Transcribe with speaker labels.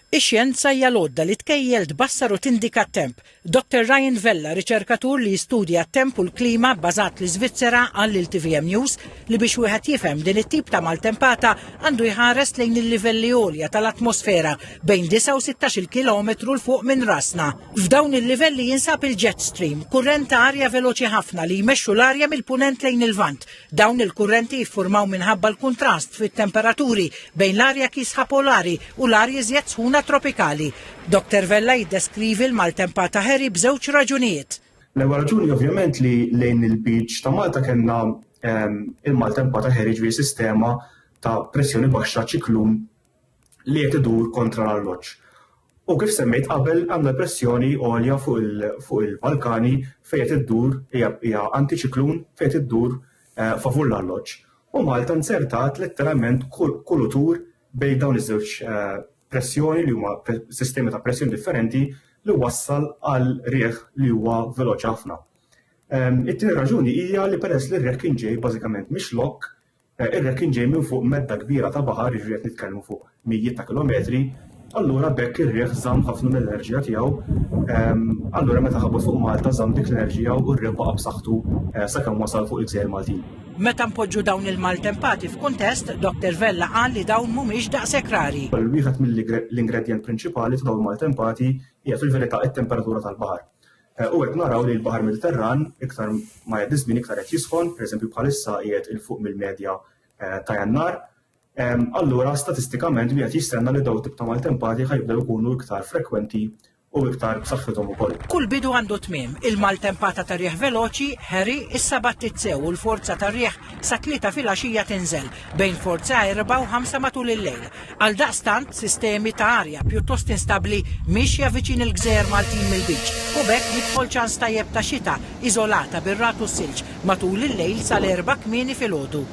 Speaker 1: Ix-xjenza hija l-għodda li tkejjel, tbassar u tindika t-temp. Dottor Ryan Vella, riċerkatur li jistudja t-temp u l-klima bbażat l-Iżvizzera qal lil tvm News li biex wieħed jifhem din it-tip ta' maltempata għandu jħares lejn il-livelli għolja tal-atmosfera bejn 9 u 16-il kilometru 'l fuq minn rasna. F'dawn il-livelli jinsab il-jet stream, kurrent ta' arja veloċi ħafna li jmexxu l-arja mill-punent lejn il-lvant. Dawn il-kurrenti jiffurmaw minħabba l-kuntrast fit-temperaturi bejn l-arja kiesħa polari u l-arja iżjed sħuna tropikali. Dottor Vella jiddeskrivi l-maltempata Harry b'żewġ raġunijiet.
Speaker 2: L-ewwel raġuni ovvjament li lejn il-beach ta' Malta kellna il-maltempata Harry ġifieri sistema ta' pressjoni baxxa ċiklun li qed idur kontra l-arloġġ. U kif semmejt qabel għandna pressjoni għolja fuq il-Balkani fejn qed iddur hija antiċiklun fejn qed iddur eh, favur l-arloġġ. U Malta nzertat letteralment kulutur bejn dawn iż-żewġ eh, pressjoni li huma sistemi ta' pressjoni differenti li wassal għal rieħ li huwa veloċi ħafna. Ehm, it-tieni raġuni hija li peress li r-riħ kien ġej bażikament mix-xlokk Ir-re kien ġej minn fuq medda kbira ta' baħar, jiġifieri qed nitkellmu fuq mijiet ta' kilometri, allura b'hekk ir-riħ żamm ħafna mill-enerġija tiegħu. Allura meta ħabat fuq Malta żamm dik l-enerġija u r-riħ baqa' b'saħħtu eh, sakemm wasal fuq il-gżejjer Maltin.
Speaker 1: Meta npoġġu dawn il-maltempati f'kuntest, Dr. Vella qal li dawn mhumiex daqshekk rari.
Speaker 2: Wieħed mill-ingredjent prinċipali ta' dawn il-maltempati hija fil-verità it-temperatura tal-baħar. Eh, u qed naraw li l-Baħar Mediterran iktar ma jgħaddi żmien iktar qed jisħon, pereżempju bħalissa qiegħed il fuq mill-medja eh, ta' Jannar. Allura statistikament wieħed jistenna li daw tip ta' maltempati ħajbdew ikunu iktar frekwenti u iktar b'saħħithom ukoll.
Speaker 1: Kull bidu għandu tmiem. Il-maltempata ta' riħ veloċi, Harry, issa battit sew u l-forza ta' riħ sa tlieta filgħaxija tinżel bejn forza 4 u 5 matul il-lejl. Għaldaqstant, sistemi ta' arja pjuttost instabbli miexja viċin il-gżejjer Maltin mill-Lbiċ u b'hekk jidħol ċans tajjeb ta' xita iżolata bir-ragħad u s-silġ matul il-lejl sal-Erbgħa kmieni filgħodu.